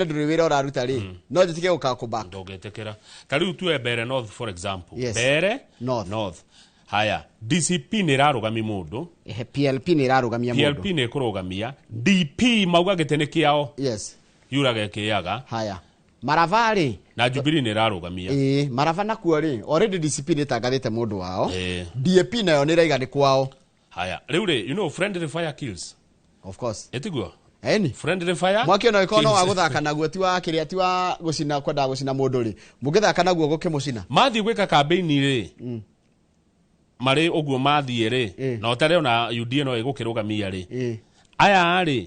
Ndũrĩ wĩra ũraruta rĩ, no njĩtĩkie gũka back. Ndũngĩtĩkĩra. Ta rĩu tuwe Mbere North, for example. Yes. Mbere North. North. Haya, DCP nĩ ĩrarũgami mũndũ. Ehe, PLP nĩ ĩrarũgamia mũndũ. PLP nĩ ĩkũrũgamia, DP mauga gĩtĩ nĩ kĩao. Yuraga ĩkĩaga. Haya, Marava rĩ? Na Jubilee nĩ ĩrarũgamia. Ĩĩ, Marava nakuo rĩ, already DCP nĩ ĩtangathĩte mũndũ wao. DAP nayo nĩ ĩraiga nĩ kwao. Haya, rĩu rĩ, you know friendly fire kills. Of course. Ĩtiguo? Eni. Friendly fire Mwaki ona ĩkorwo no wa kills. gũthaka naguo, ti wa kĩrĩa, ti wa gũcina, kwendaga gũcina mũndũ rĩ, mũngĩthaka naguo gũkĩmũcina. Mathiĩ gwĩka kambĩini rĩ, marĩ ũguo mathiĩ rĩ, na ũtarĩ ona UDA no ĩgũkĩrũgamia rĩ, aya rĩ,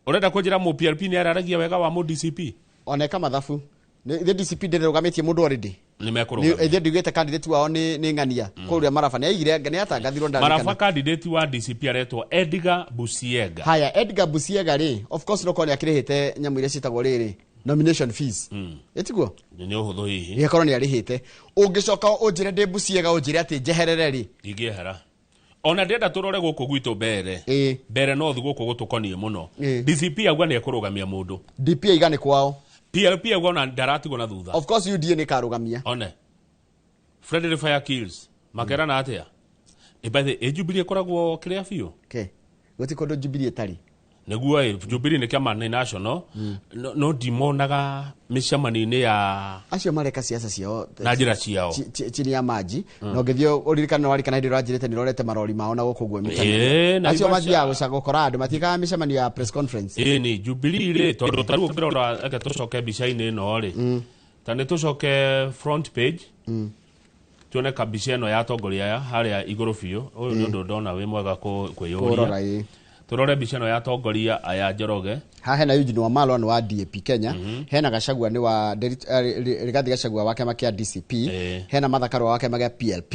ũrenda kũnjĩra mũ PLP nĩ araragia wega wa mũ DCP? Ona eka mathabu ithe DCP ndĩrũgamĩtie mũndũ already. Nĩ mekũrũgamia. Ithe ndiugĩte candidate wao nĩ ng'ania kũrĩa Maraba nĩ aigire, nĩ atangathirwo. Maraba Ndarikana. Candidate wa DCP aretwo Edgar Busiega. Haya, Edgar Busiega rĩ, of course no korwo nĩ akĩrĩhĩte nyamũ iria ciĩtagwo rĩrĩ, nomination fees, ĩtiguo? Nĩ ũhũthũ hihi. Gĩkorwo nĩ arĩhĩte, ũngĩcoka ũnjĩre ndĩ Busiega, ũnjĩre atĩ njeherere rĩ? Ingĩehera ona ndĩrenda tũrore gũkũ gwitũ Mbere. Mbere North gũkũ gũtũkoniĩ mũno. DCP auga nĩ ekũrũgamia mũndũ. DP aiga nĩ kwao. PLP auga ona ndaratigwo na thutha. Of course UDA nĩ karũgamia. One friendly fire kills makerana atĩa? Ĩ, by the ĩ, Jubilee ĩkoragwo kĩrĩa biũ. Okay. Gũtirĩ kũndũ Jubilee ĩtarĩ. Nĩguo ĩ, Jubilee nĩ kĩama nĩ national, no ndimonaga mĩcemanio-inĩ ya Acio mareka siasa ciao na njĩra ciao. Chini ya maji. Na ũngĩthiĩ ũririkane, warikana hĩndĩ ĩrĩa ũranjĩrĩte nĩ ũrorete marori mao na gũkũ ũguo Ĩĩ, na acio Naivasha. mathiaga gũkora andũ matiĩkaga mĩcemanio ya press conference. Ĩ ni Jubilee rĩ, tondũ ta rĩu ũngĩrora, reke tũcoke mbica-inĩ ĩno rĩ, ta nĩ tũcoke front page, tuone kambica ĩno ya atongoria aya harĩa igũrũ biũ. Ũyũ nĩ ũndũ ndona wĩ mwega kũrora. kwĩyũria. Tũrore mbica ĩno ya atongoria aya, Njoroge. Haha hena Eugene Wamalwa nĩ wa DAP Kenya, hena Gachagua nĩ wa Rigathi Gachagua wa kĩama kĩa DCP, hena Martha Karua wa kĩama kĩa PLP,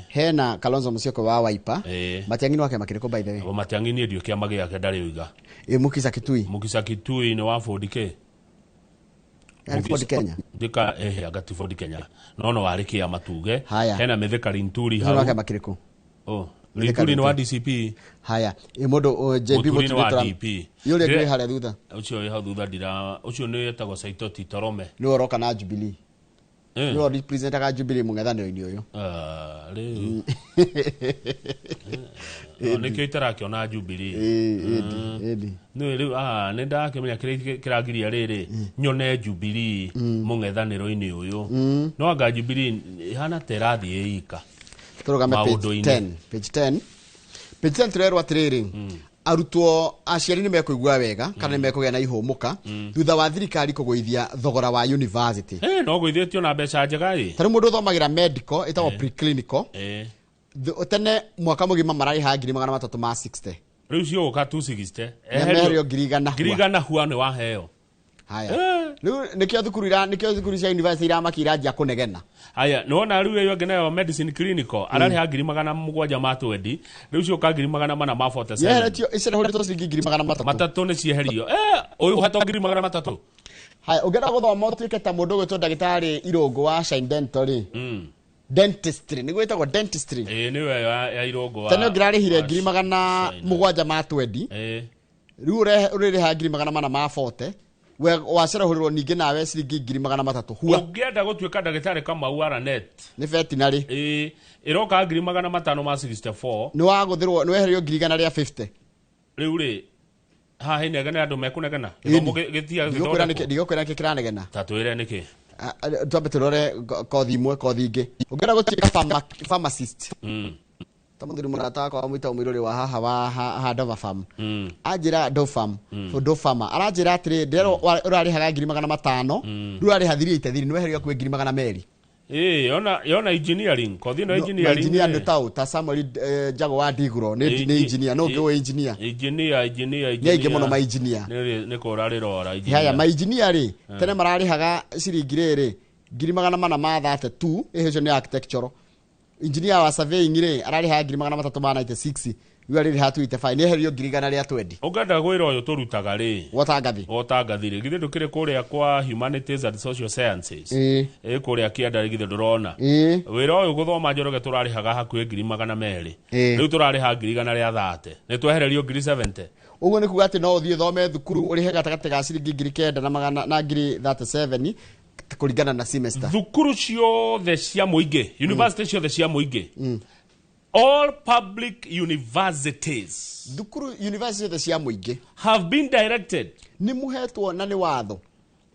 hena Kalonzo Musyoka wa Wiper. Matiang'i nĩ wa kĩama kĩrĩkũ, by the way? O Matiang'i niĩ ndiũ kĩama gĩake ndarĩ ũiga. Ĩ, Mukisa Kitui? Mukisa Kitui nĩ wa Ford K. Yarĩ Ford Kenya. Ndika ehe, anga ti Ford Kenya, no warĩ kĩama tuge. Haya. Hena Mithika Linturi. Ũcio nĩ wa hau kĩama kĩrĩkũ? Oh, Mithika Linturi nĩ wa Linturi. DCP. Haya, ĩ, mũndũ JB. Mũturi nĩ wa Mũturi. DP. Ũrĩa ũngĩ wĩ harĩa thutha? Ũcio wĩ hau thutha ndira, ũcio nĩ etagwo Saitoti Torome. Nĩwe ũroka na Jubilee. Nĩwe representaga Jubilee mũng'ethanĩro-inĩ ũyũ. Ah, rĩu Oh, nĩkĩo itarakĩona Jubilee. Ĩ, ĩndi ĩndi. Nĩ rĩu nĩ ndakĩmenya kĩrĩa kĩragiria rĩrĩ nyone Jubilee mũng'ethanĩro-inĩ ũyũ. No anga Jubilee ĩhana ta ĩrathiĩ ĩika. Tũrũgame page Maũndũ-inĩ. 10, page 10, page 10. Tũrerwo atĩrĩrĩ, arutwo, aciari nĩ mekũigua wega kana nĩ mekũgĩa na ihũmũka thutha wa thirikari kũgũithia thogora wa university. Eh, no gũithĩtio na mbeca njega ĩ. Ta rĩu mũndũ ũthomagĩra medical ĩtagwo preclinical, tene mwaka mũgima mararĩha 360,000. Rĩu ciũgũka 260. Nĩmeherio 100,000 hua. 100,000 hua nĩ waheo. Haya, rĩu nĩkĩo thukuru cia university iramaki iranjia kũnegena. Haya, nĩwona rĩu ĩyo ĩngĩ nayo, medicine clinical, ararĩha 720,000, rĩu ciũka 447,000. Yeheretio, icerehũrĩtwo ciringi 300,000. Matatũ nĩ cieherio. Eh, ũyũ ũhetwo 300,000. Haya, ũngĩenda gũthoma ũtuĩke ta mũndũ ũgwĩtwo ndagĩtarĩ Irũngũ wa Shine Dental rĩ, dentistry nĩguo ĩtagwo dentistry. Ĩĩ, nĩyo ya Irũngũ wa Tene ũngĩrarĩhire wa 720,000, rĩu ũrĩrĩha 440,000. We wacerehũrĩrwo ningĩ nawe ciringi 300,000 hua. Ũngĩenda gũtuĩka ndagĩtarĩ Kamau wa Lanet, Nĩ veterinary. Ĩĩ, ĩroka 564,000. Nĩ wagũthĩrwo, nĩ wehererio 150,000. Rĩu rĩ, haha inegene, andũ mekũnegena gĩthomo gĩtia Ndigũkwĩra nĩkĩ gĩthondekwo. Ndigũkwĩra nĩkĩ kĩranegena. Ta twĩre nĩkĩ. Ah, ah, twambe tũrore kothi imwe, kothi ingĩ. Ũngĩenda gũtuĩka pharmacist, ta mũthuri mũrata wakwa wa mwĩtagwo mũirũrĩ wa haha wa haha Dova Farm, anjĩra Dofam Dofama, aranjĩra atĩrĩ, ndĩrerwo ũrarĩhaga 500,000, rĩu ũrarĩha 383, nĩ weherio hakuhĩ 200,000. Ĩĩ, yona engineering, kothi ĩno, engineering. Engineer nĩ ta Samuel Jago wa Ndiguro nĩ engineer, no ũngĩ wĩ engineer. Engineer. Nĩ aingĩ mũno ma engineer. Nĩ kũra rĩrora Haya, engineer. ma engineer rĩ, tene mararĩhaga ciringi rĩrĩ 432,000. Ĩhĩ, ũcio nĩ architectural engineer. Wa surveying rĩ, ararĩhaga 396,000, rĩu arĩrĩha 285, nĩ eherio 120,000. Ũngĩenda gwĩra ũyũ tũrutaga rĩ, Wotangathi. Wotangathi rĩ, githĩ ndũkĩrĩ kũrĩa kwa humanities and social sciences? Ĩ, kũrĩa kĩanda rĩ, githĩ ndũrona wĩra ũyũ gũthoma, Njoroge, tũrarĩhaga hakuhĩ 200,000. Rĩu tũrarĩha 130,000, nĩ twehererio 70,000. Ũguo nĩ kuga atĩ no ũthiĩ ũthome thukuru ũrĩhe gatagatĩ ga ciringi 9,000 na magana na 37,000 kũringana na semester. Thukuru ciothe cia mũingĩ, university ciothe cia mũingĩ, all public universities Thukuru university ciothe cia mũingĩ have been directed nĩ mũhetwo na nĩ watho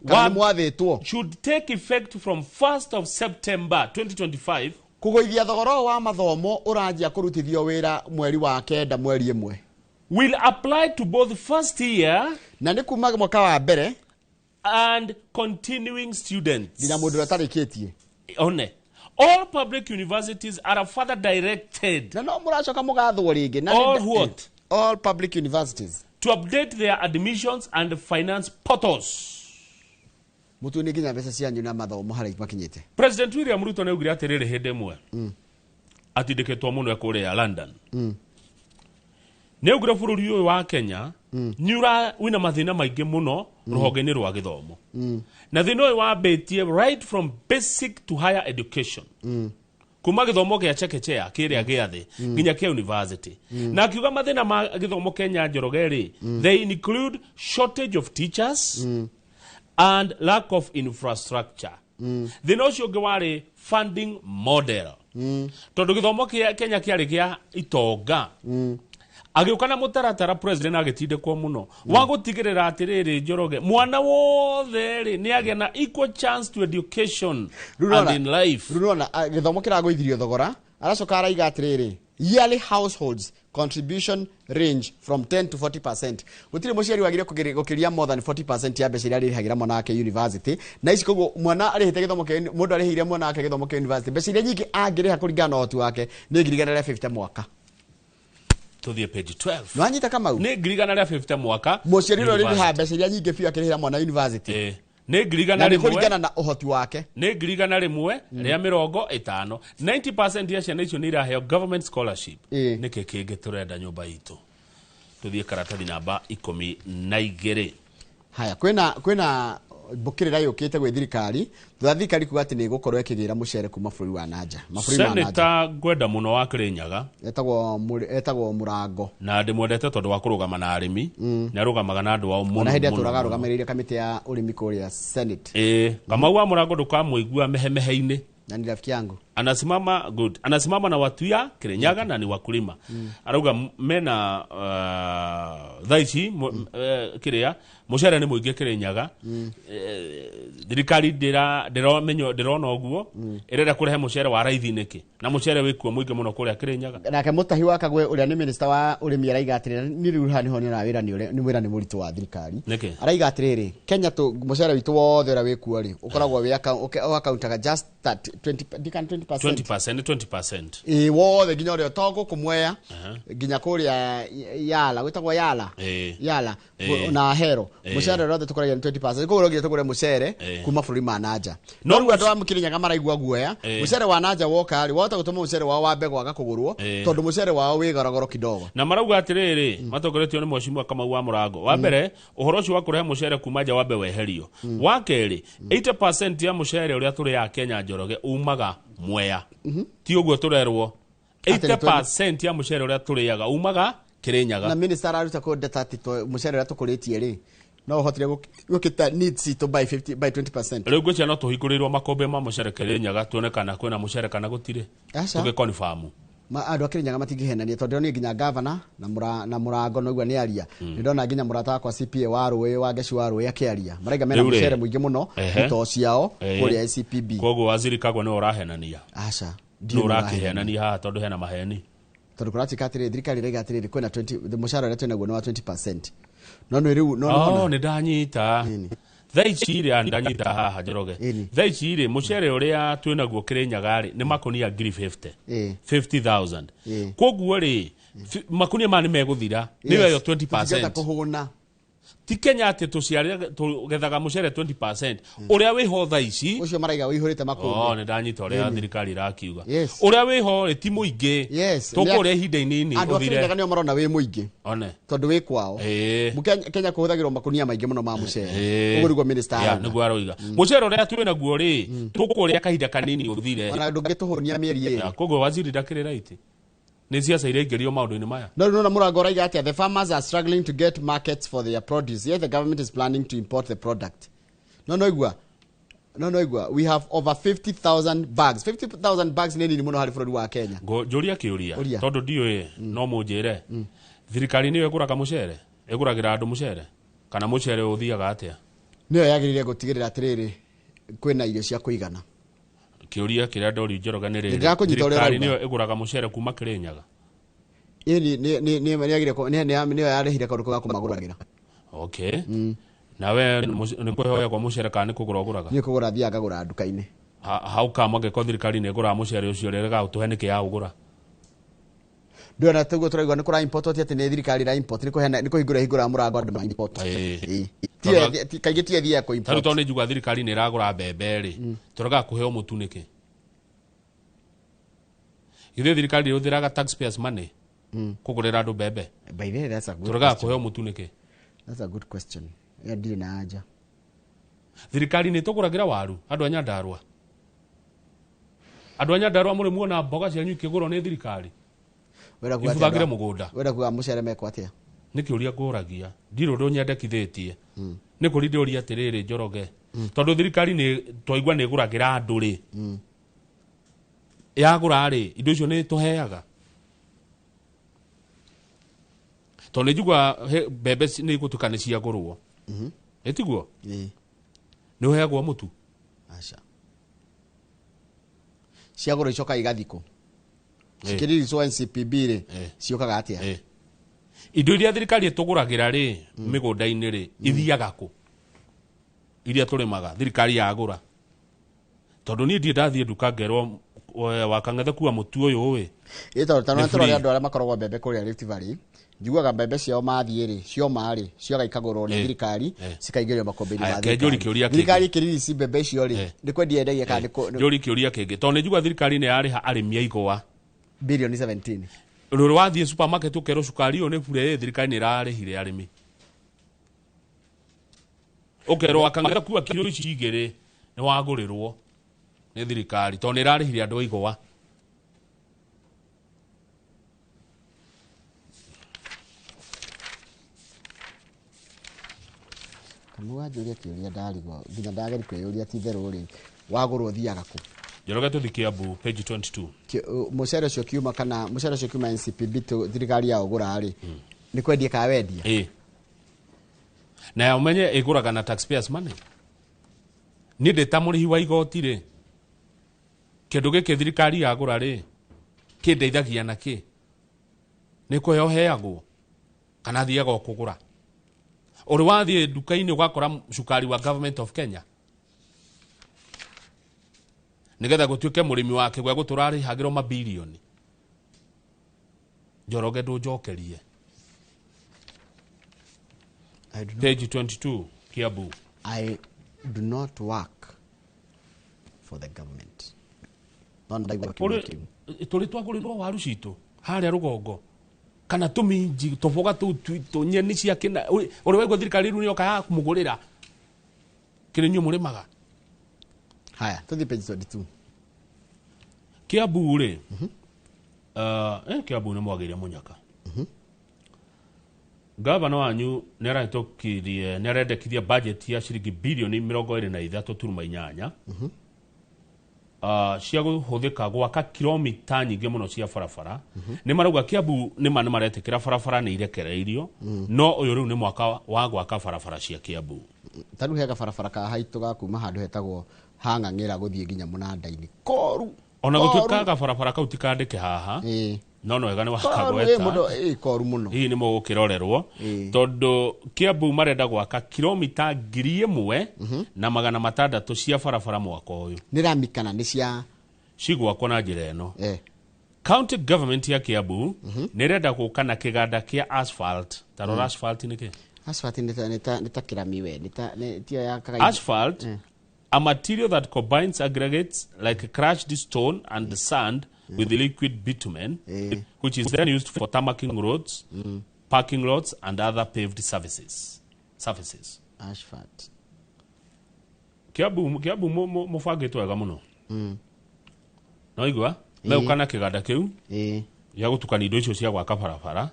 kana nĩ mwathĩtwo should take effect from 1st of September 2025. Kũgũithia thogora ũyũ wa mathomo ũranjia kũrutithio wĩra mweri wa kenda mweri ĩmwe. Will apply to both first year Na nĩ kuma mwaka wa mbere and continuing students. Nginya mũndũ ũrĩa ũtarĩkĩtie. One. All public universities are further directed Na no mũracoka mũgathwo rĩngĩ. Na All what? All public universities to update their admissions and finance portals. Mũtue nĩ nginya mbeca cianyu na mathomo harĩa makinyĩte. President William Ruto nĩ augire atĩrĩrĩ hĩndĩ ĩmwe atindĩkĩtwo mũno e kũrĩa London. Nĩ augire bũrũri ũyũ wa Kenya nĩ ũra wĩna mathĩna maingĩ mũno rũhonge-inĩ rwa gĩthomo. Na thĩna ũyũ wambĩtie right from basic to higher education. Kuma gĩthomo gĩa chekechea kĩrĩa gĩa thĩ nginya kĩa university. Na akiuga mathĩna ma gĩthomo Kenya, Njoroge rĩ, they include shortage of teachers and lack of infrastructure. Thĩna ũcio ũngĩ warĩ funding model, tondũ gĩthomo kĩa Kenya kĩarĩ gĩa itonga. Agĩũka na mũtaratara, president agĩtindĩkwo mũno wa gũtigĩrĩra atĩrĩrĩ, Njoroge, mwana wothe rĩ nĩ agĩa na equal chance to education and in life. Rĩu nĩwona, gĩthomo kĩragũithirio thogora, aracoka araiga atĩrĩrĩ, yearly households contribution range from 10 to 40%. Gũtirĩ mũciari wagire gũkĩria more than 40% ya mbeca iria arĩhagĩra mwana wake university. Na ici koguo mwana arĩhĩte gĩthomo kĩa mũndũ arĩhĩire mwana wake gĩthomo kĩa university, mbeca iria nyingĩ angĩrĩha kũringana na ũhoti wake nĩ 150,000 mwaka. Tũthiĩ page 12. Nĩwanyita, Kamau? Nĩ 150,000 mwaka. Mũciari ũrĩa ũrĩrĩhaga University. mbeca iria nyingĩ biũ akĩrĩhĩra mwana university Nĩ ngiri na igana nĩ rĩmwe kũringana na ũhoti wake. Nĩ 150,000. 90% ya ciana icio nĩ iraheo government scholarship. Nĩkĩ kĩngĩ tũrenda nyũmba itũ? Tũthiĩ karatathi namba 12. Haya, kwĩna mbũkĩrĩra yũkĩte gwĩ thirikari thutha thirikari kuga atĩ nĩ ĩgũkorwo ĩkĩgĩra mũcere kuma bũrũri wa nanja, mabũrũri ma nanja. Seneta ngwenda mũno wa Kĩrĩnyaga. Etagwo Mũrango. Na ndĩmwendete tondũ wa kũrũgama na arĩmi. Nĩ arũgamaga na andũ ao mũno Ona hĩndĩ mũno, atũraga mũno. arũgamĩrĩire kamĩtĩ ya ũrĩmi kũrĩa Senate. Ĩĩ, Kamau wa Mũrango ndũkamũigua mehemehe-inĩ. Na ni rafiki yangu. Anasimama good, anasimama na watu ya Kirinyaga na ni wakulima. Arauga mena thaa ici kiria mucere nĩ mũingĩ Kirinyaga. Thirikari ndĩramenya ndĩrona ũguo ĩrenda kũrehe mũcere wa raithi nĩkĩ na mũcere wĩkuo mũingĩ mũno kũrĩa Kirinyaga. Nake Mũtahi wa Kagwe ũrĩa nĩ minister wa ũrĩmi araiga atĩrĩrĩ, nĩ rĩu haha nĩho nĩona wĩra nĩ wĩra nĩ mũritũ wa thirikari. Nĩkĩ? Araiga atĩrĩrĩ, Kenya tũ mũcere witũ wothe ũrĩa wĩkuo rĩ ũkoragwo wĩ ũakauntaga just 30 20 ndikana 20%. 20%, 20%. Ĩ wothe nginya ũrĩa to gũkũ Mwea nginya kũrĩa Yala, gwĩtagwo Yala. Yala na Hero, mũcere ũrĩa wothe tũkoragia nĩ 20%. Koguo no nginya tũgũre mũcere kuma bũrũri ma nanja. No no rĩu andũ a Kĩrĩnyaga maraigua guoya, mũcere wa nanja woka rĩ wahota gũtũma mũcere wao wambe gwaga kũgũrwo tondũ mũcere wao wĩ gorogoro kidogo. Na marauga atĩrĩrĩ, matongoretio nĩ mheshimiwa Kamau wa Mũrango, wa mbere ũhoro ũcio wa kũrehe mũcere kuma nja wambe weherio. Wa kerĩ, 80% ya mũcere ũrĩa tũrĩaga Kenya, Njoroge, umaga Mwea. Ti ũguo tũrerwo? Atĩ nĩ 80% ya mũcere ũrĩa tũrĩaga umaga Kĩrĩnyaga. Na minister araruta kũ data atĩ mũcere ũrĩa tũkũrĩtie rĩ no ũhotire gũkĩta needs itũ by 50 by 20%. Rĩu ngwĩciria no tũhingũrĩirwo makũmbĩ ma mũcere Kĩrĩnyaga tuone kana kwĩna mũcere kana gũtirĩ. Aca. Tũgĩconfirm. Ma andũ a Kĩrĩnyaga matingĩhenania tondũ ndĩronire nginya gavana na Mũrango noigua nĩ aria. Nĩ ndona nginya mũrata wakwa CPA wa Rũĩ wa Ngeci wa Rũĩ akĩaria, maraiga mena Rĩu rĩ, mũcere mũingĩ mũno itoo ciao kũrĩa ACPB. Koguo waziri Kagwe nĩwe ũrahenania? Aca. Nĩ ũrakĩhenania haha tondũ hena maheni. Tondũ kũratuĩka atĩrĩrĩ, thirikari ĩraiga atĩrĩrĩ, kwĩna 20 mũcara ũrĩa twĩnaguo nĩ wa 20%, no nĩ rĩu no Oh, nĩwona nĩ ndanyita. Thaa ici rĩ, ndanyita haha, Njoroge. Thaa ici rĩ, mũcere ũrĩa twĩnaguo Kĩrĩnyaga rĩ nĩ makonia ngiri 50, 50,000. Koguo rĩ makunia maya nĩ megũthira nĩyo ĩyo Tũtingĩhota 20%. Kũhũna. Ti Kenya atĩ tũciarĩ tũgethaga mũcere 20% ũrĩa wĩho thaa ici. Ũcio maraiga wĩihũrĩte makũmbĩ. Oh, nĩ ndanyita ũrĩa thirikari ĩrakiuga. Ũrĩa wĩho rĩ ti mũingĩ. Yes. Tũkũrĩa ihinda inini Andũ a ũthire. Kĩrĩnyaga nĩo marona wĩ mũingĩ One. tondũ wĩ kwao. Kenya kũhũthagĩrwo makunia maingĩ mũno ma mũcere. Ũguo nĩguo minister arauga. Nĩguo aroiga mũcere ũrĩa twĩ naguo rĩ tũkũrĩa kahinda kanini ũthire. Ona ndũngĩtũhũnia mĩeri 2. Ya, koguo waziri ndakĩrĩ right. Nĩ ciaca iraingĩrio maũndũ-inĩ maya. No no na Mũrango ũraiga atĩa? The farmers are struggling to get markets for their produce, yet the government is planning to import the product. No igua, no igua, we have over 50,000 bags. 50,000 bags nĩ nini mũno harĩ bũrũri wa Kenya. Njũria kĩũria. Ũria. Tondũ ndiũĩ, no mũnjĩre, thirikari nĩyo ĩgũraga mũcere, ĩgũragĩra andũ mũcere, kana mũcere ũthiaga atĩa? Nĩyo yagĩrĩire gũtigĩrĩra atĩrĩrĩ, kwĩna irio cia kũigana. Kĩũria kĩrĩa ndori Njoroge nĩ rĩrĩ, Ndĩrakũnyita ũrĩa thirikari ũrauga. nĩyo ĩgũraga mũcere kuma Kĩrĩnyaga? Ĩni nĩyo yarĩhire kaũndũ kau ga kũmagũragĩra. Okay, nawe nĩ kũheagwo mũcere kana nĩ kũgũra ũgũraga? Niĩ kũgũra thiaga ngagũra nduka-inĩ. How come angĩkorwo thirikari nĩ ĩgũraga mũcere ũcio rĩrega ũtũhe nĩkĩ yaũgũra? Ndĩrona tũguo tũraigua nĩ kũra import, ti atĩ nĩ thirikari ĩra import, nĩ kũheana, nĩ kũhingũra hingũra mũrango andũ ma import. Ĩĩ. Kaingĩ tiyo ĩthiaga kũ tarĩu import. Tondũ nĩ njigua thirikari nĩ ĩragũra mbembe rĩ, tũregaga kũheo mũtu nĩkĩ? Githĩ thirikari ĩhũthĩraga taxpayers money kũgũrĩra andũ mbembe? By the way, that's a good Tũregaga question. kũheo mũtu nĩkĩ? That's a good question. Ĩyo ndirĩ na anja. Thirikari nĩ ĩtũgũragĩra waru? Andũ a Nyandarũa, andũ a Nyandarũa, mũrĩ muona mboga cianyu ikĩgũrwo nĩ thirikari? Wenda kuga atĩa? Ibuthagĩre mũgũnda. Wenda kuga mũcere mekwo atĩa? Nĩ kĩũria ngũragia, ndirĩ ũndũ nyendekithĩtie, nĩ kũri ndĩũria atĩrĩrĩ, Njoroge, tondũ thirikari nĩ twaigua nĩ ĩgũragĩra andũ rĩ, yagũra rĩ, indo icio nĩ tũheaga? Tondũ nĩ njigua mbembe nĩ igũtuĩka nĩ ciagũrwo, ĩtiguo? Ĩĩ. Nĩ ũheagwo mũtu? Aca, ciagũrwo icokaga igathikwo cikĩriricwo NCPB rĩ, ciũkaga atĩa? Indo iria thirikari ĩtũgũragĩra rĩ mĩgũnda-inĩ rĩ, ithiaga kũ? Iria tũrĩmaga thirikari yagũra, tondũ niĩ ndirĩ ndathiĩ nduka ngerwo, "Wakang'ethe kua mũtu ũyũ ĩ." Ĩ tondũ Nĩ tondũ free. tũrore andũ arĩa makoragwo mbembe kũrĩa Rift Valley, njiguaga mbembe ciao mathiĩ rĩ, cioma rĩ, cioga ikagũrwo nĩ thirikari, cikaingĩrio makũmbĩ-inĩ Aya, ma ke njũri thirikari. kĩũria kĩngĩ. Thirikari ĩkĩririci mbembe icio rĩ, nĩ kwendia yendagia kana nĩ Njũri kĩũria kĩngĩ, tondũ nĩ njigua thirikari nĩ yarĩha arĩmi a igwa Bilioni 17. Rũrũ wathiĩ supermarket ũkerwo cukari ũyũ nĩ bure ĩ, thirikari nĩ ĩrarĩhire arĩmi. Ũkerwo wakang'ethe kua kiro ici igĩrĩ, nĩ wagũrĩrwo nĩ thirikari tondũ nĩ ĩrarĩhire andũ a igwa. Kamau, wanjũria kĩũria ndarigwo, nginya ndageri kwĩyũria, ti itherũ rĩ, wagũrwo ũthiaga kũ? Njoroge, tũthi Kiambu, page 22. Mũcere ũcio kiuma, kana mũcere ũcio kiuma NCPB thirikari yaũgũra rĩ, nĩ kwendia kana wendia? Ĩ, na ũmenye ĩgũraga na taxpayers money. Niĩ ndĩ ta mũrĩhi wa igoti rĩ, kĩndũ gĩkĩ thirikari yagũra rĩ, kĩndeithagia na kĩ? Nĩ kũheo heagwo kana thiaga o kũgũra? Ũrĩ wathiĩ nduka-inĩ ũgakora cukari wa government of Kenya? Nĩgetha gũtuĩke mũrĩmi wa kĩgwa gũtũra arĩhagĩrwo mabilioni. Njoroge, ndũnjokerie. I do not, Page 22, Kiambu. I do not work for the government. No ndaigua kiugo kĩu. Tũrĩ twagũrĩrwo waru citũ harĩa rũgongo kana tũminji, tũboga tũu tũnyeni cia kĩna, ũrĩ waigua thirikari rĩu nĩyoka ya kũmũgũrĩra kĩrĩ inyuĩ mũrĩmaga? Haya, tũthiĩ page 22. Kiambu rĩ, Kiambu nĩ mwagĩire mũnyaka. Gavana wanyu nĩ arahĩtũkirie, nĩ arendekithia budget ya ciringi bilioni 23.8 cia kũhũthĩka gwaka kilomita nyingĩ mũno cia barabara. Nĩ marauga Kiambu nĩma nĩ maretĩkĩra barabara nĩ irekereirio, no ũyũ rĩu nĩ mwaka wa gwaka barabara cia Kiambu. Ta rĩu hega barabara ka haitũ ga kuma handũ hetagwo hang'ang'ĩra gũthiĩ nginya mũnanda-inĩ koru. Ona gũtuĩka gabarabara kau ti kandĩke haha, no wega nĩ Koru ĩ wakagweta. mũndũ ĩ koru mũno. Hihi nĩ mũgũkĩrorerwo? Tondũ Kiambu marenda gwaka kilomita 1600 cia barabara mwaka ũyũ. Nĩ rami kana nĩ cia? Cigwakwo na njĩra ĩno: county government ya Kiambu nĩ ĩrenda gũka na kĩganda kĩa asphalt. Ta rora, asphalt nĩ kĩ? Asphalt nĩ ta kĩrami we, nĩ ta tiyo yakaga. Asphalt, a material that combines aggregates like crushed stone and sand with liquid bitumen, which is then used for tarmacking roads, parking lots and other paved services surfaces. Asphalt. Kiambu mũbangĩtwo wega mũno, no igua megũka na kĩganda kĩu. Gĩa gũtukania indo icio cia gwaka barabara.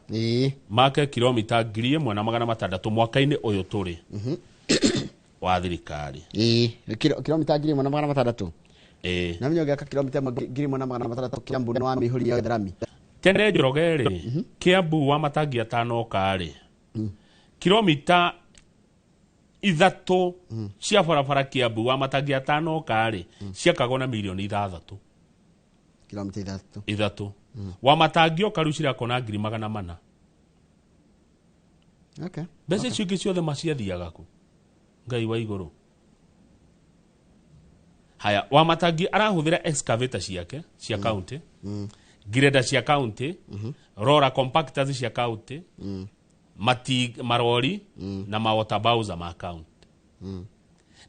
Make kilomita 1,600 mwaka-inĩ ũyũ tũrĩ wa thirikari. Kilomita 1,600. Ĩĩ. Na menya ũngĩaka kilomita 1,600 Kiambu nĩ wamĩihũria rami. Tene Njoroge rĩ, Kiambu wa matangi atanoka rĩ, kilomita 3 cia barabara Kiambu wa matangi atanoka rĩ, ciakagwo na mirioni 6. Kilomita 3. 3. Wa matangi oka rĩu cirakwo na 400,000. Okay. Mbeca icio ingĩ ciothe maciathiaga kũ? Ngai wa igũrũ. Haya, wa matangi arahũthĩra excavator ciake cia county, gireda cia county, roller compactors cia county, mati marori na ma water bowser ma county.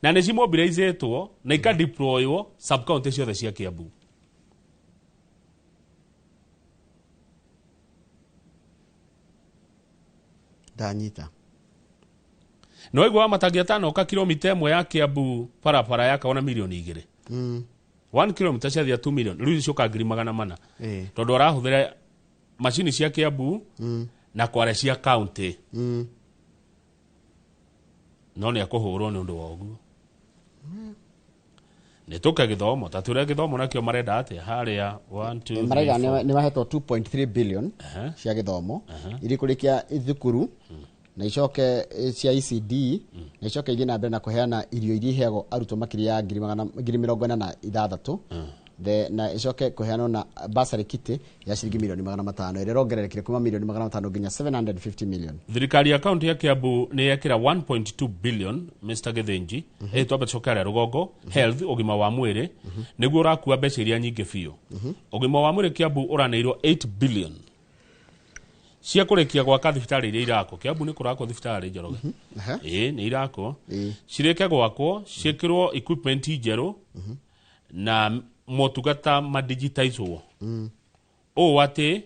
Na nĩ cimobilizĩtwo na ikadeploywo sub county ciothe cia Kiambu. Ndanyita. No waigua wa matangi atanoka kilomita 1 ya Kiambu barabara yakagwo na mirioni 2. 1 kilomita ciathia 2 million rĩu ciũka 400,000. Tondũ arahũthĩra macini cia Kiambu na kware cia county. No nĩ akũhũrwo nĩ ũndũ wa ũguo. Nĩ tũke gĩthomo ta tũrĩa gĩthomo nakĩo marenda atĩa harĩa 1 2 3 Maraiga 4. nĩ mahetwo 2.3 billion cia gĩthomo iria ikũrĩkia thukuru na icoke cia ECD na icoke ithiĩ na mbere na kũheana irio iria iheagwo arutwo makĩria ya 46,000 na icoke kũheanwo na bursary kitty ya ciringi milioni 500 ĩrĩa ĩrongererekire kuma milioni 500 nginya 750 million. Thirikari ya kaunti ya Kiambu nĩ yekĩra 1.2 billion Mr Githinji. Twambe tũcoke harĩa rũgongo health ũgima wa mwĩrĩ nĩguo ũrakua mbeca iria nyingĩ biũ. Ũgima wa mwĩrĩ Kiambu ũraneirwo 8 billion cia kũrĩkia gwaka thibitarĩ iria irakwo. Kiambu nĩ kũrakwo thibitarĩ Njoroge. Ĩĩ nĩ irakwo. Cirĩke gwakwo ciĩkĩrwo equipment njerũ na motungata madigitizwo. Ũũ atĩ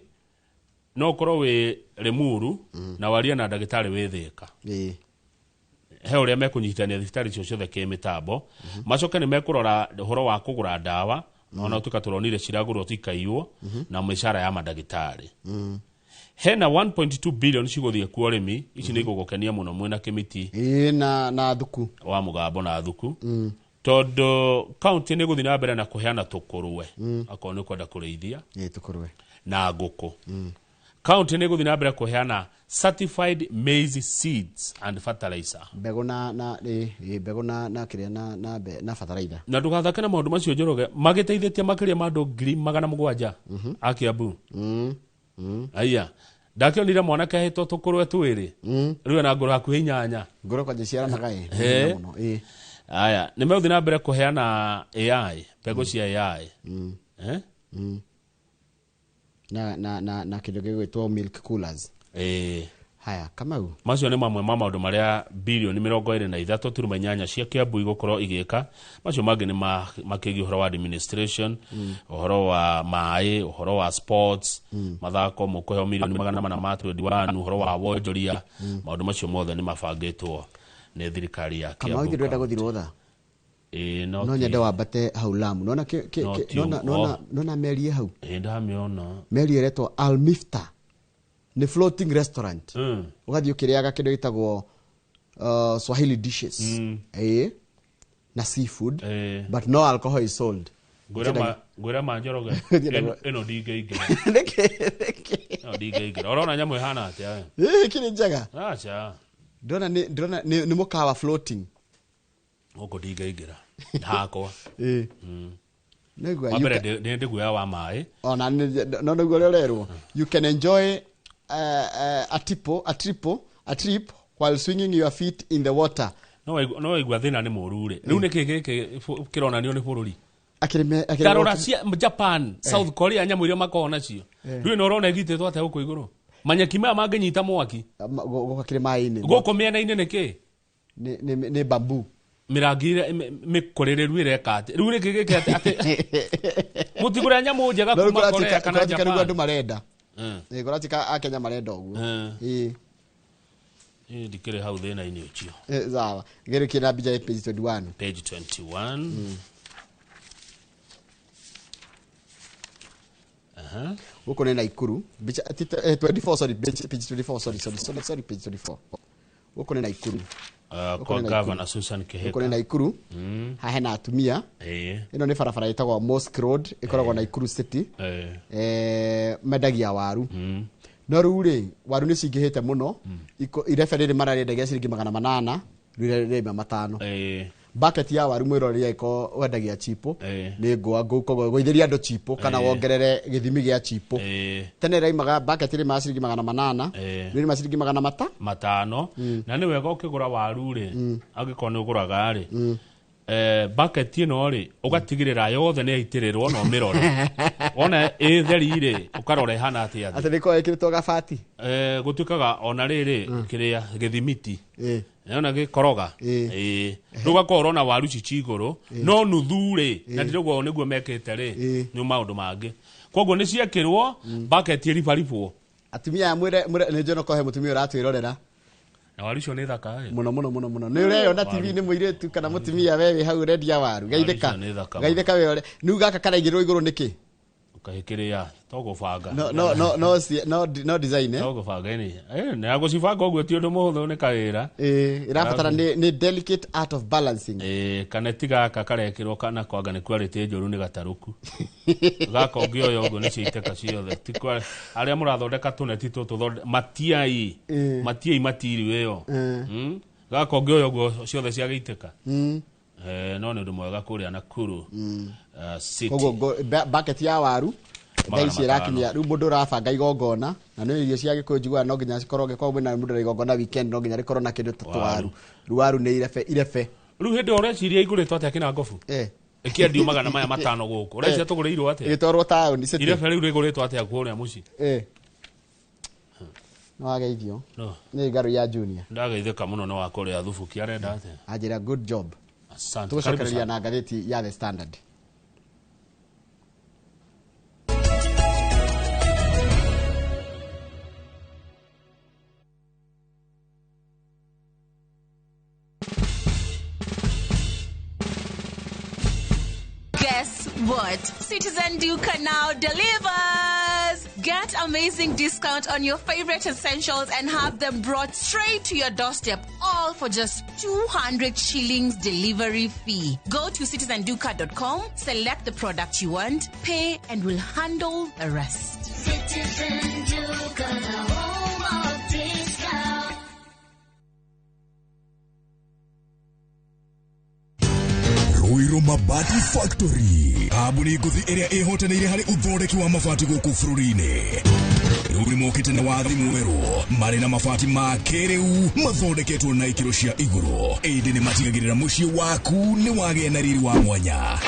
no ũkorwo wĩ Limuru na warie na ndagĩtarĩ wĩ Thĩka. He ũrĩa mekũnyitithania thibitarĩ icio ciothe kĩmĩtambo. Macoke nĩ mekũrora ũhoro wa kũgũra ndawa ona tuka tũronire ciragũrwo tikaiywo na mĩcara ya mandagĩtarĩ. Hena 1.2 billion cigũthiĩ kuo ũrĩmi ici nĩ igũgũkenia mũno mwĩna kĩmiti na thuku wa mũgambo na thuku. Tondũ county nĩ gũthiĩ na mbere na kũheana tũkũrwe akorwo nĩ ũkwenda kũrĩithia tũkũrwe na ngũkũ. County nĩ gũthiĩ na mbere kũheana certified maize seeds and fertilizer. Mbegũ na mbegũ na kĩrĩa na fertilizer. Na ndũgathake na maũndũ macio Njoroge magĩteithĩtie makĩria ma andũ 700,000 a Kiambu. Aya ndakĩonire mwanake ahetwo tũkũrwe twĩrĩ rĩu ena ngũrũ hakuhĩ 8. Ngũrũ kwanja ciaranaga mũno. Aya nĩ megũthiĩ na mbere kũheana AI mbegũ cia AI. Na kĩndũ gĩgwĩtwo milk coolers. Haya Kamau macio nĩ mamwe ma maũndũ marĩa bilioni 23.8 cia Kiambu igũkorwo igĩka. Macio mangĩ nĩ makĩgiĩ ũhoro wa administration, ũhoro wa maĩ, ũhoro wa sports, mathako mũkũheo milioni 421, ũhoro wa wonjoria. Maũndũ macio mothe nĩ mabangĩtwo nĩ thirikari ya Kiambu. Kamau ndĩrenda gũthiĩ rũtha. No nyende wambate hau Lamu. Nona nona meri hau. Ndamĩona. Meri ĩretwo Al Mifta. Ni floating restaurant. Ũgathiĩ ũkĩrĩaga kĩndũ gĩtagwo Swahili dishes. Na seafood. But no alcohol is sold. Ngwĩra ma Njoroge ĩno ndingĩingĩra. Ĩno ndingĩingĩra. Ũrona nyamũ ĩhana atĩa? Kĩrĩ njega. Acha. Ndĩrona nĩ mũkawa floating. Gũkũ ndingĩingĩra. Hakwa. Nĩguo Wambere nĩ ndĩguoya wa maĩ. Ona no nĩguo ũrĩa ũrerwo. You can enjoy a trip while swinging your feet in the water. No waigua thĩna nĩ mũru rĩ. Rĩu nĩkĩ gĩkĩ kĩronanio nĩ bũrũri? Tarora cia Japan, South Korea nyamũ iria makoragwo nacio. Rĩu ĩno ũrona ĩgitĩtwo atĩa gũkũ igũrũ? Manyeki maya mangĩnyita mwaki. Gũkũ kĩrĩ maĩ-inĩ. Gũkũ mĩena-inĩ nĩkĩ? Nĩ bamboo. Mĩrangi mĩkũrĩrĩru ĩreka atĩ. Rĩu nĩkĩ gĩkĩ atĩ mũtigũre nyamũ njega kuma Korea kana Japan. Nĩguo andũ marenda. Kũratuĩka Akenya marenda ũguo. Ndikĩrĩ hau thĩna-inĩ ũcio. Sawa. Gĩrĩ kĩna mbica ya page 21. Page 21. Gũkũ nĩ Naikuru. Mbica 24, sorry, page 24, sorry, sorry, sorry, sorry, page 24. Gũkũ nĩ Naikuru. Gũkũ Kwa nĩ Naikuru. Governor Susan Gũkũ nĩ Kihika. Naikuru. Haha hena atumia. Ĩno nĩ barabara ĩtagwo Mosque Road, ĩkoragwo Naikuru City. Mendagia waru. No rĩu rĩ, waru nĩ cingĩhĩte mũno. Irebe rĩrĩ mararĩendagia ciringi 800, rĩu rĩraima 5. Bucket ya waru mwĩroreri ĩko wendagia chipo. Nĩ ngũa koguo gũithĩria andũ chipo kana wongerere gĩthimi gĩa chipo. Tene ĩraimaga bucket ĩrĩmaga ciringi 800, rĩu ĩrĩma ciringi magana mata 5. Na nĩ wega ũkĩgũra waru rĩ, angĩkorwo nĩ ũgũraga rĩ, bucket ĩno rĩ, ũgatigĩrĩra yothe nĩ yaitĩrĩrwo na ũmĩrore. Wona ĩ theri rĩ, ũkarora ĩhana atĩa thĩ. Atĩ nĩkorwo ĩkĩrĩtwo gabati. Gũtuĩkaga ona rĩrĩ kĩrĩa gĩthimiti. Nĩona gĩkoroga. Rĩu ũgakorwo ũrona waru ici ci igũrũ, no nuthu rĩ, na ndirauga nĩguo mekĩte rĩ, nĩ maũndũ mangĩ. Koguo nĩ ciekĩrwo bucket ĩribaribwo. Atumia aya mwĩre nĩ njũĩ no korwo he mũtumia ũratwĩrorera. Na waru icio nĩ thaka ĩ. Mũno mũno mũno mũno. Nĩ ũreyona TV nĩ mũirĩtu kana mũtumia we wĩ hau ũrendia waru. Geithĩka. Waru icio nĩ thaka mũno. Geithĩka we ũre. Rĩu gaka karaigĩrĩrwo igũrũ nĩkĩ? Ũkahĩkĩrĩa, to gũbanga. No, no, no, no, no, no design, eh? To gũbanga ĩni. Na gũcibanga ũguo ti ũndũ mũhũthũ, nĩ kawĩra. Ĩrabatara nĩ delicate art of balancing. Kaneti gaka karekĩrwo kana kwanga nĩ kwarĩtĩ njũru nĩ gatarũku. Gaka ũngĩoya ũguo nĩ ciaitĩka ciothe. Ti kwa arĩa mũrathondeka tũneti tũtũ matiai. Matiai matiri ĩyo. Gaka ũngĩoya ũguo ciothe ciagĩitĩka. No nĩ ũndũ mwega kũrĩa Nakuru City. Koguo bucket ya waru thaa ici ĩrakinyia rĩu mũndũ ũrabanga igongona, na nĩ irio cia Gĩkũyũ njiguaga no nginya cikorwo gĩkorwo mwĩna mũndũ na igongona weekend no nginya rĩkorwo na kĩndũ ta tũwaru. Rĩu waru nĩ irebe irebe. Rĩu hĩndĩ ĩyo ũreciria igũrĩtwo atĩa kĩnangobu? Ĩkĩendio 500 gũkũ. Ũreciria tũgũrĩirwo atĩa? Ĩgĩtwarwo taũni city. Irebe rĩu rĩgũrĩtwo atĩa kũrĩa mũciĩ? No wageithio. No. Nĩ ngarũ ya Junior. Ndageithĩka mũno nĩ wa kũrĩa Thubuki arenda atĩa? Anjĩra good job. Asante. Tũgũcokereria na ngathĩti ya The Standard. Guess what? Citizen Duka now delivers! Get amazing discount on your favorite essentials and have them brought straight to your doorstep, all for just 200 shillings delivery fee. Go to citizenduka.com, select the product you want, pay, and we'll handle the rest. Citizen Duka, the home of discount. Ruiru Mabati Factory, kambuni ngũthi ĩrĩa ĩhotanĩire harĩ ũthondeki wa mabati gũkũ bũrũri-inĩ. Rĩu nĩmokĩte na wathi mwerũ, marĩ na mabati ma kĩrĩu mathondeketwo na ikĩro cia igũrũ, ĩndĩ nĩmatigagĩrĩra mũciĩ waku nĩ wagĩa na riri wa mwanya.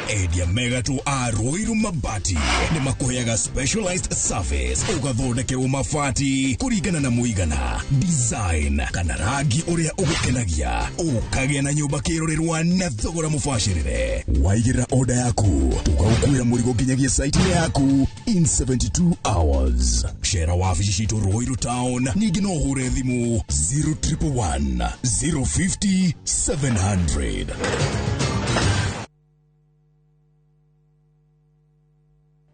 Endia megatũ a Ruiru Mabati nĩmakũheaga specialized service, ũgathondekerwo mabati kũringana na mũigana, design kana rangi ũrĩa ũgũkenagia, ũkagĩa na nyũmba kĩrorerwa na thogora mũbacĩrĩre. Waigĩrĩra order yaku, tũgagũkuĩra mũrigo nginyagia site-inĩ yaku in 72 hours. Cera wabici citũ Ruiru Town, ningĩ no ũhũre thimũ 0111 050 700.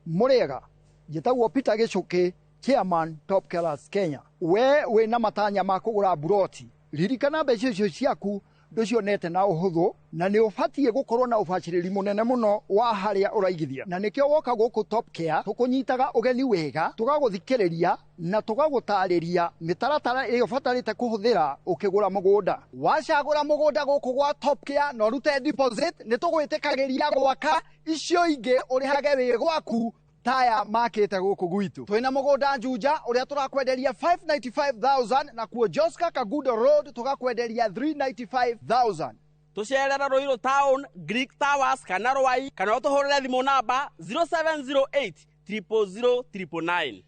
Mũrĩega, njĩtagwo Peter Gĩcũkĩ, chairman Top Killers Kenya. We wĩna matanya ma kũgũra mburoti, ririkana mbeca icio ciaku ndũcionete na ũhũthũ, na nĩ ũbatiĩ gũkorwo na ũbacĩrĩri mũnene mũno wa harĩa ũraigithia. Na nĩkĩo woka gũkũ Top Care tũkũnyitaga ũgeni wega, tũgagũthikĩrĩria na tũgagũtarĩria mĩtaratara ĩrĩa ũbatarĩte kũhũthĩra ũkĩgũra mũgũnda. Wacagũra mũgũnda gũkũ gwa Top Care na ũrute deposit, nĩ tũgwĩtĩkagĩria gwaka icio ingĩ ũrĩhage wĩ gwaku taya makĩte gũkũ gwitũ. Twĩna mũgũnda Juja ũrĩa tũrakwenderia 595,000, na kuo Joska Kagudo Road tũgakwenderia 395,000. Tũcerera Ruiru Town, Greek Towers kana Rwai, kana ũtũhũrĩre thimũ namba 0708 000 999.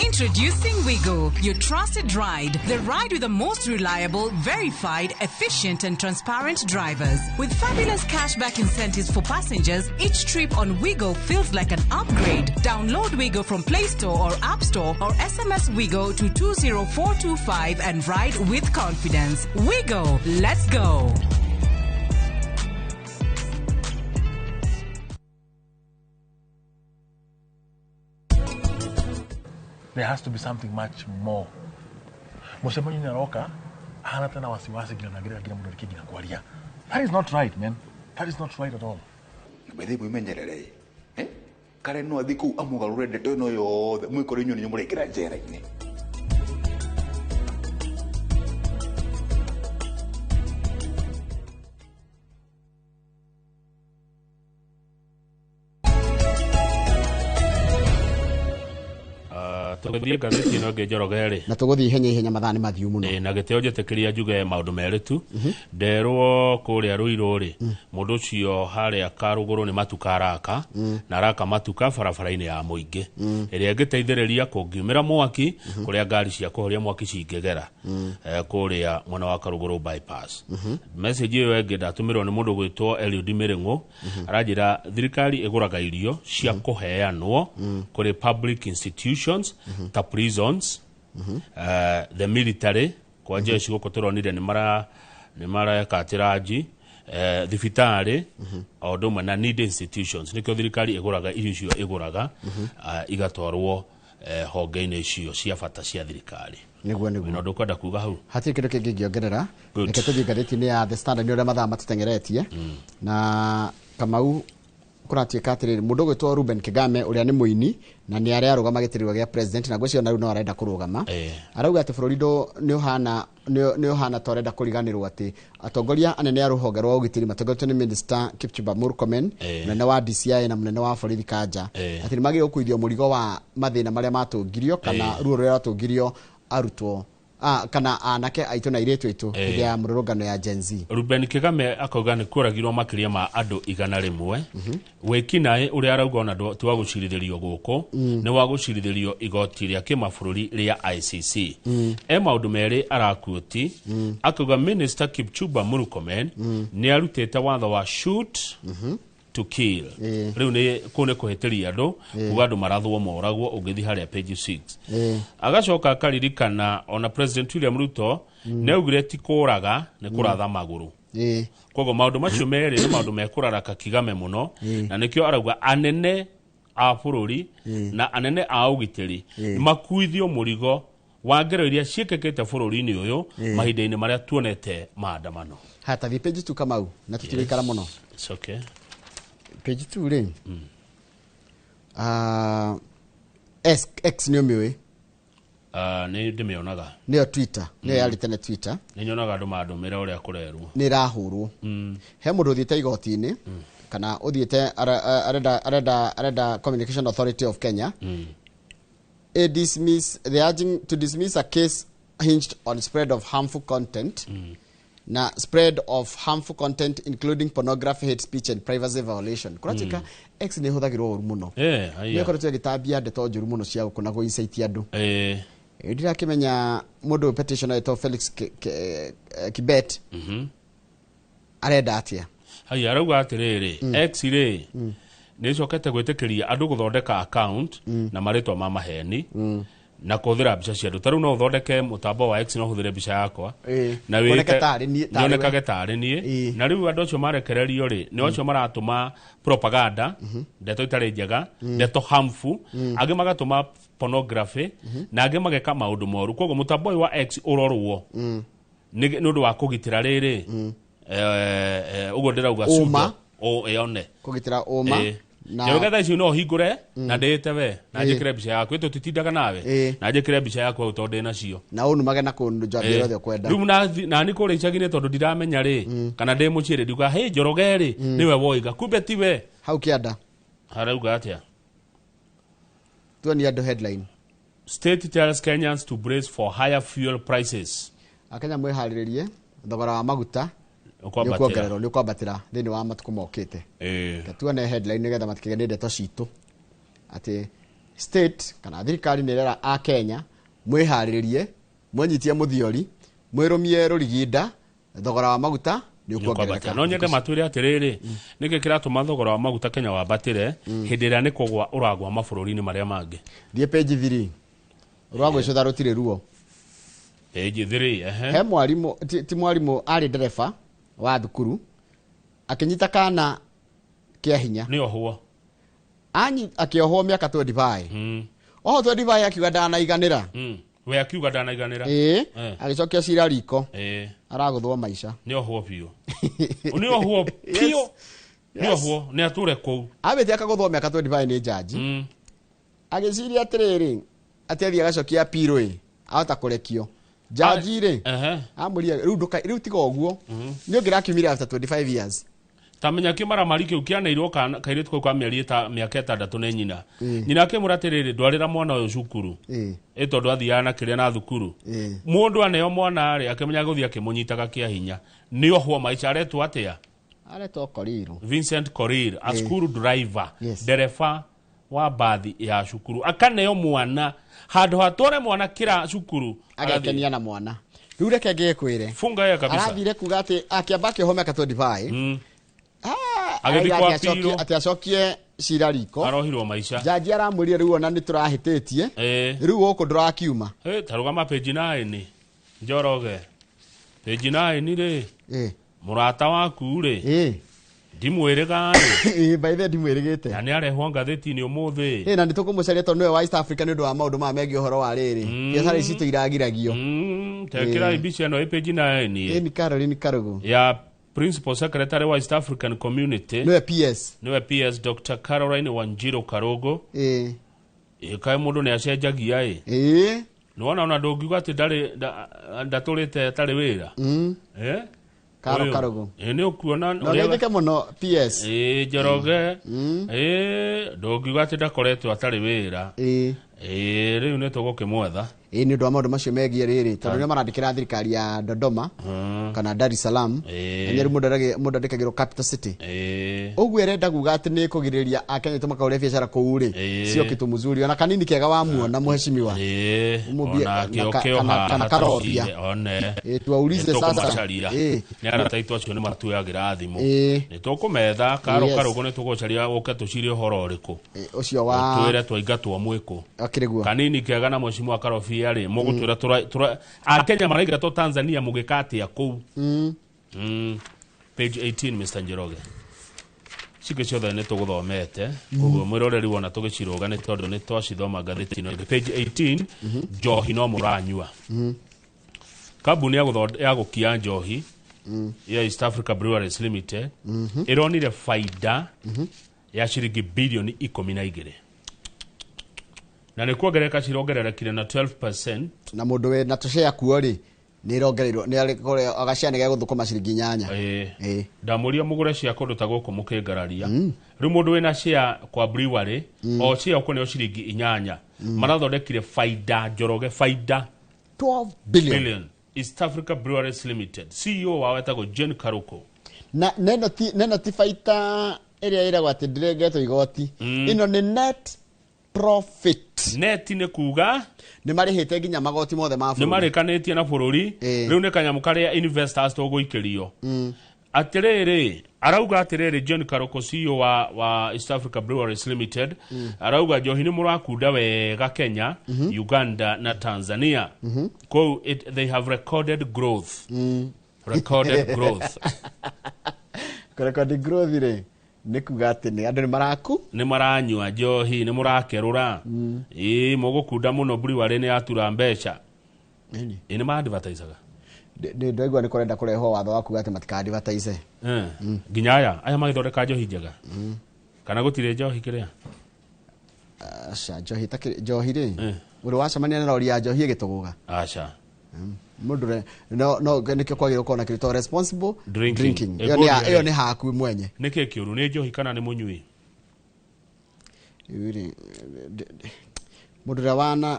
Introducing Wigo, your trusted ride. The ride with the most reliable, verified, efficient and transparent drivers. With fabulous cashback incentives for passengers, each trip on Wigo feels like an upgrade. Download Wigo from Play Store or App Store or SMS Wigo to 20425 and ride with confidence. Wigo, let's go. There has to be something much more. Mũcemanio nĩ aroka ahana tena wasiwasi nginya ndangĩrega nginya mũndũ arĩkie nginya kwaria. That is not right, man. That is not right at all. Bethe mwimenyerere eh kare no athi kuu amugarure ndeto ĩno yothe mwikore inyuĩ nĩ mũraingĩra njera-inĩ. Tũgĩthiĩ ngathĩti ĩno ĩngĩ Njoroge rĩ, na tũgũthiĩ ihenya ihenya, mathaa nĩ mathiu mũno. Ĩ, na gĩtĩo njĩtĩkĩria njuge maũndũ merĩ tu. Nderwo kũrĩa Rũirũ rĩ, mũndũ ũcio harĩa Karũgũrũ nĩ matuka araka, na araka matuka barabara-inĩ ya mũingĩ ĩrĩa ĩngĩteithĩrĩria kũngiumĩra mwaki, kũrĩa ngari cia kũhoria mwaki cingĩgera, kũrĩa mwena wa Karũgũrũ bypass. Message ĩyo ĩngĩ ndatũmĩrwo nĩ mũndũ gwĩtwo Eliud Mĩrĩng'ũ, aranjĩra thirikari ĩgũraga irio cia kũheanwo kũrĩ public institutions ta prisons, the military, kwa jeshi gũkũ tũronire nĩ mareka tĩranji, thibitarĩ, o ũndũ ũmwe na need institutions. Nĩkĩo thirikari ĩgũraga irio icio ĩgũraga, igatwarwo honge-inĩ icio cia bata cia thirikari. Nĩguo nĩguo. Wĩna ũndũ ũkwenda kuga hau? Hatirĩ kĩndũ kĩngĩ ingĩongerera. Good. Reke tũthiĩ ngathĩti-inĩ ya The Standard nĩ ũrĩa mathaa matũteng'eretie. Na Kamau, kũratuĩka atĩrĩrĩ, mũndũ ũgwĩtwo Ruben Kigame ũrĩa nĩ mũini na nĩ arĩa arũgama gĩturwa gĩa president, na ngwĩciria ona rĩu no arenda kũrũgama, arauga atĩ bũrũri nĩ ũhana nĩ ũhana ta ũrenda kũriganĩrwo atĩ atongoria anene a rũhonge rwa ũgitĩri matongoretio nĩ Minister Kipchumba Murkomen, mũnene wa DCI na mũnene wa borithi Kanja, atĩ nĩ magĩrĩirwo gũkuithio mũrigo wa mathĩna marĩa matũngirio kana ruo rũrĩa rwatũngirio arutwo kana anake aitũ na airĩtu aitũ hĩndĩ ya mũrũrũngano ya Gen Z. Ruben Kigame akauga nĩ kũragirwo makĩria ma andũ 100, wĩkinaĩ ũrĩa arauga ona ti wa gũcirithĩrio gũkũ, nĩ wa gũcirithĩrio igoti rĩa kĩmabũrũri rĩa ICC. E maũndũ merĩ arakuoti, akauga Minister Kipchumba Murkomen nĩ arutĩte watho wa shoot to kill. Rĩu nĩ kũu nĩ kũhĩtĩria andũ, kuga andũ marathwo moragwo, ũngĩthiĩ harĩa page 6. Agacoka akaririkana ona President William Ruto nĩ augire ti kũraga, nĩ kũratha magũrũ. Koguo maũndũ macio merĩ nĩ maũndũ mekũraraka Kigame mũno, na nĩkĩo arauga anene a bũrũri na anene a ũgitĩri makuithio mũrigo wa ngero iria ciĩkĩkĩte bũrũri-inĩ ũyũ mahinda-inĩ marĩa tuonete maandamano. Haya, tathiĩ page 2 Kamau, na tũtigũikara mũno. It's okay. Page 2 rĩ, X, X nĩ ũmĩũĩ? Nĩ ndĩmĩonaga. Nĩyo Twitter, nĩyo yarĩ tene Twitter. Nĩ nyonaga andũ mandũmĩra ũrĩa kũrerwo. Nĩ ĩrahũrwo. He mũndũ ũthiĩte igoti-inĩ kana ũthiĩte arenda arenda arenda Communication Authority of Kenya a dismiss the urging to dismiss a case hinged on spread of harmful content, na spread of harmful content including pornography, hate speech and privacy violation. Kũratuĩka X nĩ ĩhũthagĩrwo ũru mũno. Haiya. Nĩ ĩkoretwo ĩgĩtambia ndeto njũru mũno cia gũkũ na gũ-incite andũ. Ndirakĩmenya mũndũ ũyũ petitioner etwo Felix Kibet arenda atĩa. Haiya, arauga atĩrĩrĩ, X rĩ nĩ ĩcokete gwĩtĩkĩria andũ gũthondeka account na marĩtwa ma maheni na kũhũthĩra mbica cia andũ. Ta rĩu no ũthondeke mũtambo wa X na ũhũthĩre mbica yakwa na Woneke tarĩ niĩ, tarĩ we. nyonekage tarĩ niĩ. Na rĩu andũ acio marekererio rĩ, nĩ acio maratũma propaganda, ndeto itarĩ njega, ndeto harmful, angĩ magatũma pornography na angĩ mageka maũndũ moru. Koguo mũtambo ũyũ wa X ũrorwo nĩ ũndũ wa kũgitĩra rĩrĩ, ũguo ndĩrauga. Ũma. Ĩone kũgitĩra ũma na Njoroge thaa ici no hingũre na ndĩĩte we na njĩkĩre mbica yaku, ĩtũ tũtindaga nawe, na njĩkĩre mbica yaku hau tondũ ndĩnacio. Na ũnumage na kũndũ njambia yothe ũkwenda. Rĩu nani kũrĩa icagi-inĩ tondũ ndiramenya rĩ, kana ndĩ mũciĩ rĩ, ndiuga hĩ Njoroge rĩ nĩwe woiga, kumbe tiwe. Hau kĩanda. Harauga atĩa? Tuonie andũ headline. State tells Kenyans to brace for higher fuel prices. Akenya mwĩharĩrĩrie thogora wa maguta nĩ Ũkwambatĩra. ũkuongererwo, nĩ ũkwambatĩra thĩinĩ wa matukũ mokĩte. Reke tuone headline nĩgetha matikĩgĩe nĩ ndeto citũ atĩ state kana thirikari nĩ ĩrera a Kenya mwĩharĩrĩrie, mwenyitie mũthiori, mwĩrũmie rũriginda, thogora wa maguta nĩ ũkuongerereka. No nyende matwĩre atĩrĩrĩ, nĩkĩ kĩratũma thogora wa maguta Kenya wambatĩre hĩndĩ ĩrĩa nĩ kũgwa ũragwa mabũrũri-inĩ marĩa mangĩ? Thiĩ page 3, rwa gwĩcũtha rũtirĩ ruo. Page 3, ehe. He mwarimũ, ti mwarimũ, arĩ ndereba wa thukuru akĩnyita kana kĩa hinya. Nĩ ohwo. Anyi akĩohwo mĩaka 25. Oho 25 akiuga ndanaiganĩra. We akiuga ndanaiganĩra. Ĩĩ, agĩcokia cira riko. Aragũthwo maica. Nĩ ohwo biũ. Nĩ ohwo biũ. Nĩ ohwo, nĩ atũre kũu. Ambĩte akagũthwo mĩaka 25 nĩ jaji. Agĩciria atĩrĩrĩ, atĩ athiĩ agacokia appeal ĩ, ahota kũrekio. Jaji rĩ, amũria rĩu ndũka rĩu tiga ũguo. Nĩ ũngĩrakiumire after 25 years. Tamenya kĩmaramari kĩu kĩaneirwo kairĩtu kau ka mĩeri mĩaka 6 nĩ nyina. Nyina akĩmwĩra atĩrĩrĩ, ndwarĩra mwana ũyũ cukuru. Ĩ tondũ athiaga na kĩrĩa na thukuru. Mũndũ aneo mwana rĩ, akĩmenya gũthiĩ akĩmũnyitaga kĩa hinya. Nĩ ohwo maica. Aretwo atĩa? Aretwo Korir. Vincent Korir, a school driver. Ndereba wa bathi ya cukuru. Akaneo mwana handũ hatware mwana kĩra cukuru. Agekenia na mwana. Rĩu reke ngĩkwĩre. Funga ya kabisa. Arathire kuga atĩ akĩamba akĩohwo mĩaka 25. Agĩthiĩ kwa appeal. Atĩ acokie cira riko. Arohirwo maica. Jaji aramwĩrire rĩu ona nĩ tũrahĩtĩtie. Rĩu gũkũ ndũrakiuma. Tarũgama page 9. Njoroge. Page 9 rĩ. Mũrata waku rĩ. Ndimwĩrĩga rĩ. By the ndimwĩrĩgĩte. Na nĩ arehwo ngathĩti-inĩ ũmũthĩ. Na nĩ tũkũmũcaria tondũ nĩwe wa East Africa nĩ ũndũ wa maũndũ maya megiĩ ũhoro wa rĩrĩ. Biacara ici citũ iragiragio. Tekĩra mbica ĩno ĩ page 9. Nĩ Caroline Karugu. Ya Principal Secretary wa East African Community. Niwe PS. Niwe PS Dr. Caroline Wanjiru Karugu. Kaĩ mũndũ nĩ acenjagia ĩ. Nĩwona ona ndũngiuga atĩ ndarĩ ndatũrĩte atarĩ wĩra. Karo Karugu. Nĩ ũkuona No geithĩke mũno PS. Njoroge. Ndũngiuga atĩ ndakoretwo atarĩ wĩra. Rĩu nĩ tũgũkĩmwetha. Nĩ ũndũ wa maũndũ macio megiĩ rĩrĩ tondũ nĩo marandĩkĩra thirikari ya Dodoma kana Dar es Salaam. Na rĩu mũndũ andĩkagĩrwo capital city. Ũguo ĩrenda kuga atĩ nĩ kũgirĩrĩria Akenya aitũ makaũre biacara kũu rĩ, sio kitu mzuri. Ona kanini kega wamuona mheshimiwa. Kana Karobia. Tuwaulize sasa. Nĩ arata aitũ acio nĩ matuoyagĩra thimũ. Nĩ tũkũmetha Karo Karugu, nĩ tũgũcaria ũke tũcirie ũhoro ũrĩkũ. Ũcio wa twĩre twaingatwo mwĩkũ. Akĩrĩguo. Kanini kega na mheshimiwa Karobia rĩ, mũgũtwĩra Akenya maraingatwo Tanzania mũgĩka atĩa kũu. Page 18 Mr. Njoroge. Cikĩ ciothe nĩ tũgũthomete, koguo mwĩroreri wona tũgĩciroga nĩ tondũ nĩ twacithoma ngathĩti-inĩ. Page 18, njohi no mũranyua. Kambuni ya gũkia njohi ya East Africa Breweries Limited ĩronire faida ya ciringi bilioni 12. Na nĩ kuongerereka cirongererekire na 12%. Na mũndũ wĩ na tũcea kuo rĩ, nĩ ĩrongereirwo, nĩ arĩ agacea nĩ gegũthũkũma ciringi 8. Ndamũria mũgũre cia kũndũ ta gũkũ mũkĩngararia. Rĩu mũndũ wĩna share kwa brewery, o share ũkũneo ciringi 8. Marathondekire faida Njoroge, faida 12 billion. East Africa Breweries Limited. CEO wao etagwo Jane Karuko. Na neno ti faida ĩrĩa ĩragwo atĩ ndĩrengetwo igoti. Ĩno nĩ net profit. Net nĩ kuga nĩ marĩhĩte nginya magoti mothe ma bũrũri. Nĩ marĩkanĩtie na bũrũri. Rĩu nĩ kanyamũ karĩa investors tũgũikĩrio. Atĩrĩrĩ, arauga atĩrĩrĩ John Karuko CEO wa East Africa Breweries Limited, arauga njohi nĩ mũrakunda wega Kenya, Uganda na Tanzania. Kũu they have recorded growth. Recorded growth. Recorded growth rĩ nĩ kuga atĩ nĩ andũ nĩ maraku, nĩ maranyua njohi, nĩ mũrakerũra. Mũgũkunda mũno brewery nĩ yatura mbeca. Nĩ ma-advertisaga. Ndaigua nĩ kũrenda kũrehwo watho wa kuga atĩ matika-advertise. Nginya aya magĩthondeka njohi njega. Kana gũtirĩ njohi kĩrĩa? Aca, njohi ta njohi rĩ. Ũrĩ wacemania na rori ya njohi ĩgĩtũgũga? Aca. Mũndũ no nĩkĩo kwagĩrĩirwo gũkorwo na kĩrĩtwo responsible drinking. Ĩyo nĩ haku mwenye. Nĩkĩ kĩũru, nĩ njohi kana nĩ mũnyui? Mũndũ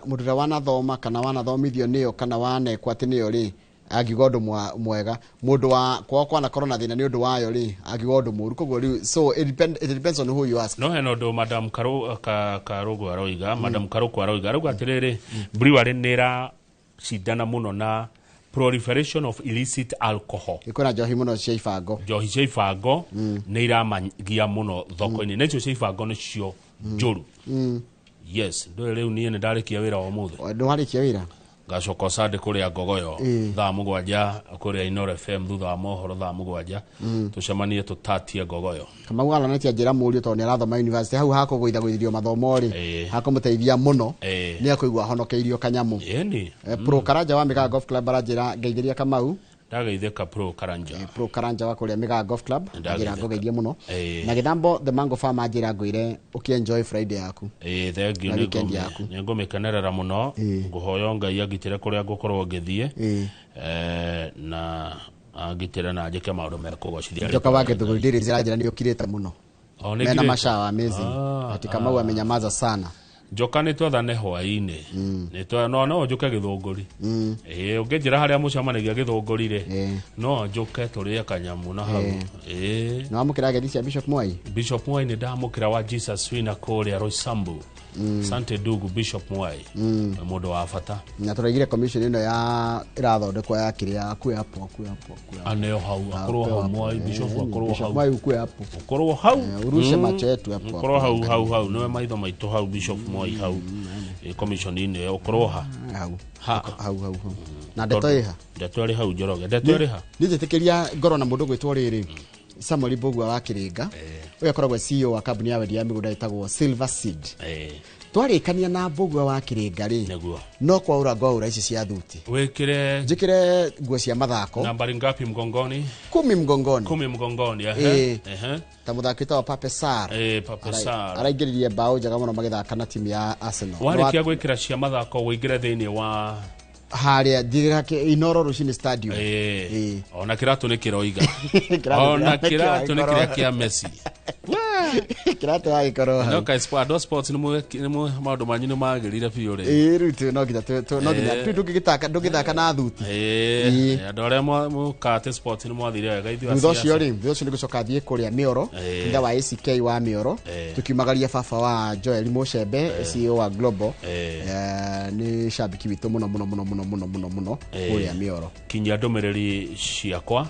ũrĩa wanathoma kana wanathomithio nĩyo kana wanekwo atĩ nĩyo rĩ, angiuga ũndũ mwega. Mũndũ wa kwao kwanakorwo na thĩna nĩ ũndũ wayo rĩ, angiuga ũndũ mũũru. Koguo rĩu, so it depends on who you ask. No hena ũndũ Madam Karugu aroiga, Madam Karugu aroiga, arauga atĩrĩrĩ, brewery nĩ ĩracindana mũno na proliferation of illicit alcohol. Kwĩna njohi mũno cia ibango. Njohi cia ibango nĩ iramagia mũno thoko-inĩ. Na icio cia ibango nĩcio njũru. Yes, ndũĩ rĩu niĩ nĩ ndarĩkia wĩra wa ũmũthĩ. Ndũwarĩkia wĩra? Ngacoka Sunday kũrĩa Ngogoyo thaa 7 kũrĩa Inoro FM thutha wa mohoro thaa 7 tũcemanie tũtatie Ngogoyo. Kamau aranĩtie njĩra mũriũ tondũ nĩ arathoma university hau hakũgũithagũithĩrio mathomo rĩ, hakũmũteithia mũno, nĩ akũigua ahonokeirio kanyamũ. Ĩni. Pro Karanja wa Mĩgaa Golf Club aranjĩra ngeithĩria Kamau. Ndageithĩka Pro Karanja. Pro Karanja wa kũrĩa Mĩgaa Golf Club anjĩra ngũgeithie mũno. Na Gĩthambo the Mango Farm anjĩra ngwĩre ũkĩ-enjoy Friday yaku. Ĩĩ, thengiũ. Na weekend yaku. Nĩ ngũmĩkenerera mũno. Ngũhoya Ngai angitĩre kũrĩa ngũkorwo ngĩthiĩ, na angitĩre na njĩke maũndũ mekũgocithia. Njoka wa Gĩthũgũri ndĩrĩ njĩra nĩ ũkirĩte mũno. O, nĩ Mena ngirĩte. mashawa amazing. Ati Kamau amenyamaza sana. Njoka nĩ twathane hwaĩ-inĩ. No no njũke Gĩthũngũri. Ĩĩ, ũngĩnjĩra harĩa mũcemanagia Gĩthũngũri rĩ, no njũke tũrĩe kanyamũ na hau. Ĩĩ. Nĩ wamũkĩra ngethi cia Bishop Mwai? Bishop Mwai nĩ ndamũkĩra wa Jesus Wina kũrĩa Roysambu. Sante Dugu Bishop Mwai. Nĩ mũndũ wa bata. Na tũraigire commission ĩno ya ĩrathondekwo ya kĩrĩa akue hapo akue hapo akue hapo. Aneo hau, akorwo hau Mwai, Bishop akorwo Bishop hau. Mwai ukue hapo. Ũkorwo hau. Urushe macho yetu hapo. Ũkorwo hau hau hau nĩwe maitho maitũ hau Bishop Mwai hau. Commission-inĩ ĩyo ũkorwo ha. Hau. Ha. Hau hau hau. Na ndeto ĩha. Ndeto ĩrĩ hau Njoroge. Ndeto ĩrĩ ha. Niĩ njĩtĩkĩria ngorwo na mũndũ gwĩtwo rĩrĩ Samuel Mbugua wa Kĩrĩnga, ũyũ akoragwo CEO wa kambuni ya wendia ya mĩgũnda ĩtagwo Silver Seed. Twarĩkania na Mbugua wa Kĩrĩnga rĩ, Nĩguo. no kwaũra ngwaũra ici cia thuti, Wĩkĩre njĩkĩre nguo cia mathako. Nambari ngapi mgongoni? 10 mgongoni. 10 mgongoni. Ehe. Ehe. Ta mũthaki wĩtagwo Pape Sarr. Pape Sarr. Araingĩririe mbaũ njega mũno magĩthaka na timu ya Arsenal. Warĩkia gwĩkĩra cia mathako wĩingĩre thĩinĩ wa Harĩa njĩra Inoro rũcinĩ stadium. Ona kĩratũ nĩ kĩroiga. Kĩratũ Ona kĩrĩa kĩratũ nĩ kĩrĩa kĩa Messi. Kĩratũ gagĩkorwo No hau. ka sport, andũ a sports nĩ maũndũ manyu nĩ magĩrire biũ rĩ. Ĩĩ, rĩu no nginya no nginya rĩu ndũngĩthaka na thuti. Andũ arĩa mũkate sports nĩ mwathire wega ithuĩ a Thutha ũcio siasa. rĩ, thutha ũcio nĩ gũcoka thiĩ kũrĩa Mĩoro, kanitha wa ACK wa Mĩoro, tũkiumagaria baba wa Joel Mũcembe, CEO wa Global. Nĩ cambiki witũ mũno mũno mũno mũno mũno mũno mũno kũrĩa Mĩoro. Kinyia ndũmĩrĩri ciakwa.